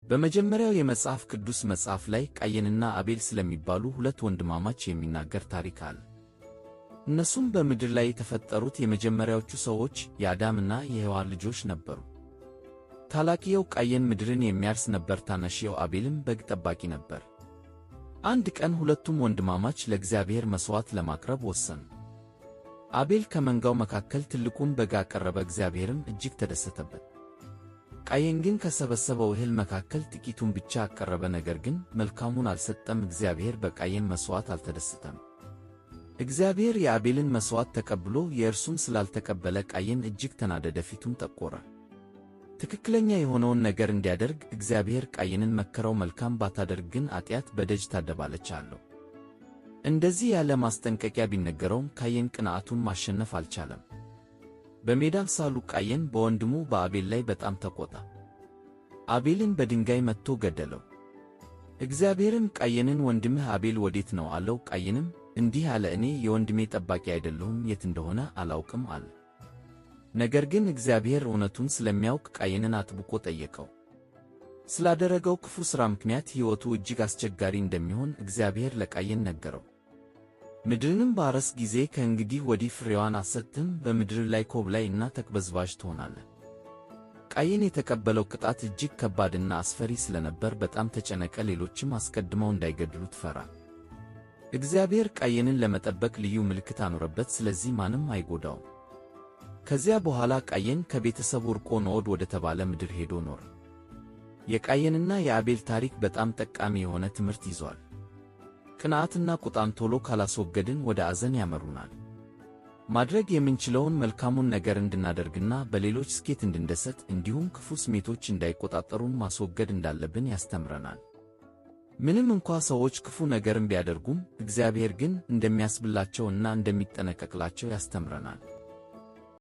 በመጀመሪያው የመጽሐፍ ቅዱስ መጽሐፍ ላይ ቃየንና አቤል ስለሚባሉ ሁለት ወንድማማች የሚናገር ታሪክ አለ። እነሱም በምድር ላይ የተፈጠሩት የመጀመሪያዎቹ ሰዎች የአዳምና የሔዋን ልጆች ነበሩ። ታላቅየው ቃየን ምድርን የሚያርስ ነበር፣ ታናሽየው አቤልም በግ ጠባቂ ነበር። አንድ ቀን ሁለቱም ወንድማማች ለእግዚአብሔር መሥዋዕት ለማቅረብ ወሰኑ። አቤል ከመንጋው መካከል ትልቁን በግ አቀረበ፣ እግዚአብሔርም እጅግ ተደሰተበት። ቃየን ግን ከሰበሰበው እህል መካከል ጥቂቱን ብቻ አቀረበ፣ ነገር ግን መልካሙን አልሰጠም። እግዚአብሔር በቃየን መሥዋዕት አልተደሰተም። እግዚአብሔር የአቤልን መሥዋዕት ተቀብሎ የእርሱን ስላልተቀበለ ቃየን እጅግ ተናደደ፣ ፊቱም ጠቆረ። ትክክለኛ የሆነውን ነገር እንዲያደርግ እግዚአብሔር ቃየንን መከረው። መልካም ባታደርግ ግን ኃጢአት በደጅ ታደባለች አለው። እንደዚህ ያለ ማስጠንቀቂያ ቢነገረውም ቃየን ቅንዓቱን ማሸነፍ አልቻለም። በሜዳም ሳሉ ቃየን በወንድሙ በአቤል ላይ በጣም ተቆጣ። አቤልን በድንጋይ መትቶ ገደለው። እግዚአብሔርም ቃየንን ወንድምህ አቤል ወዴት ነው አለው። ቃየንም እንዲህ አለ፣ እኔ የወንድሜ ጠባቂ አይደለሁም፣ የት እንደሆነ አላውቅም አለ። ነገር ግን እግዚአብሔር እውነቱን ስለሚያውቅ ቃየንን አጥብቆ ጠየቀው። ስላደረገው ክፉ ሥራ ምክንያት ሕይወቱ እጅግ አስቸጋሪ እንደሚሆን እግዚአብሔር ለቃየን ነገረው። ምድርንም ባረስክ ጊዜ ከእንግዲህ ወዲህ ፍሬዋን አትሰጥም፣ በምድር ላይ ኮብላይ እና ተቅበዝባዥ ትሆናለህ። ቃየን የተቀበለው ቅጣት እጅግ ከባድና አስፈሪ ስለነበር በጣም ተጨነቀ። ሌሎችም አስቀድመው እንዳይገድሉት ፈራ። እግዚአብሔር ቃየንን ለመጠበቅ ልዩ ምልክት አኖረበት፣ ስለዚህ ማንም አይጎዳውም። ከዚያ በኋላ ቃየን ከቤተሰቡ ርቆ ኖድ ወደ ተባለ ምድር ሄዶ ኖረ። የቃየንና የአቤል ታሪክ በጣም ጠቃሚ የሆነ ትምህርት ይዟል። ቅንዓትና ቁጣን ቶሎ ካላስወገድን ወደ አዘን ያመሩናል። ማድረግ የምንችለውን መልካሙን ነገር እንድናደርግና በሌሎች ስኬት እንድንደሰት እንዲሁም ክፉ ስሜቶች እንዳይቆጣጠሩን ማስወገድ እንዳለብን ያስተምረናል። ምንም እንኳ ሰዎች ክፉ ነገርን ቢያደርጉም እግዚአብሔር ግን እንደሚያስብላቸውና እንደሚጠነቀቅላቸው ያስተምረናል።